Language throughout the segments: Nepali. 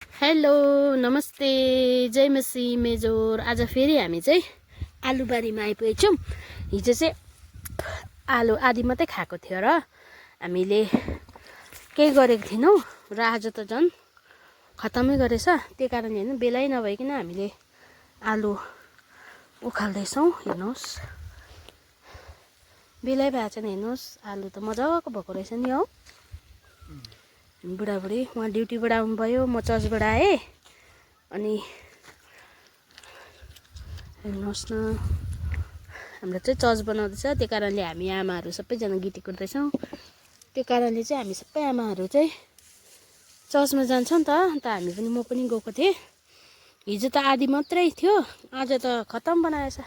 हेलो नमस्ते जय मसी मेजोर। आज फेरि हामी चाहिँ आलुबारीमा आइपुगेको छौँ। हिजो चाहिँ आलु आदि मात्रै खाएको थियो र हामीले केही गरेको थिएनौँ र आज त झन् खतमै गरेछ। त्यही कारणले हेर्नु बेलै नभइकन हामीले आलु उखाल्दैछौँ। हेर्नुहोस् बेलै भएको छैन। हेर्नुहोस् आलु त मजाको भएको रहेछ नि हौ। बुढाबुढी उहाँ ड्युटीबाट आउनुभयो, म चर्चबाट आएँ। अनि हेर्नुहोस् न हाम्रो चाहिँ चर्च बनाउँदैछ। त्यो कारणले हामी आमाहरू सबैजना गीत कुर्दैछौँ। त्यो कारणले चाहिँ हामी सबै आमाहरू चाहिँ चर्चमा जान्छौँ नि त। अन्त हामी पनि म पनि गएको थिएँ। हिजो त आधी मात्रै थियो, आज त खतम बनाएछ।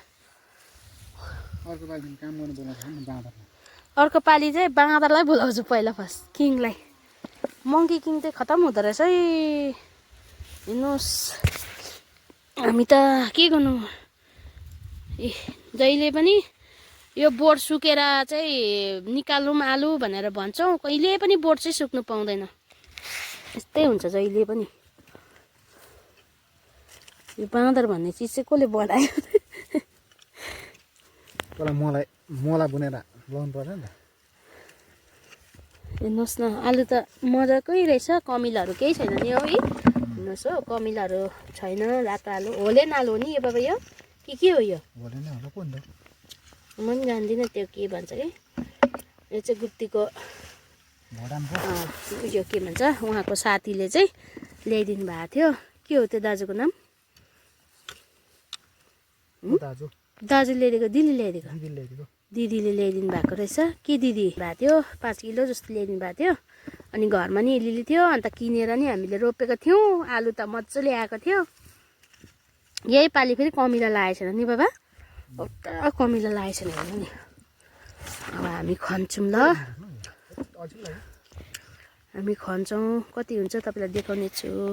अर्को पालि चाहिँ बाँदरलाई बोलाउँछु पहिला फर्स्ट, किङलाई। मङ्की किङ चाहिँ खतम हुँदो रहेछ है। हेर्नुहोस् हामी त के गर्नु, जहिले पनि यो बोट सुकेर चाहिँ निकालौँ आलु भनेर भन्छौँ, कहिले पनि बोट चाहिँ सुक्नु पाउँदैन। यस्तै हुन्छ जहिले पनि। यो बाँदर भन्ने चिज चाहिँ कसले बनायो? मलाई मोला बुनेर लाउनु पर्छ नि त। हेर्नुहोस् न आलु त मजाकै रहेछ, कमिलाहरू केही छैन नि हौ। हेर्नुहोस् हो, कमिलाहरू छैन। रातो आलु होलेन आलु हो नि यो बाबा, यो के हो यो? होलेन होला पो नि त। म पनि जान्दिनँ त्यो के भन्छ कि। यो चाहिँ गुत्तीको उयो के भन्छ, उहाँको साथीले चाहिँ ल्याइदिनु भएको थियो। के हो त्यो दाजुको नाम? दाजु ल्याइदिएको, दिदीले ल्याइदिएको? दिदीले ल्याइदिनु भएको रहेछ। के दिदी भएको थियो? 5 किलो जस्तो ल्याइदिनु भएको थियो। अनि घरमा नि अलिअलि थियो, अन्त किनेर नि हामीले रोपेको थियौँ। आलु त मजाले आएको थियो। यही पालि फेरि कमिला लागेको छैन नि बाबा, एउटा कमिला लागेको छैन हेर्नु नि। अब हामी खन्छौँ ल, हामी खन्छौँ। कति हुन्छ तपाईँलाई देखाउने छु।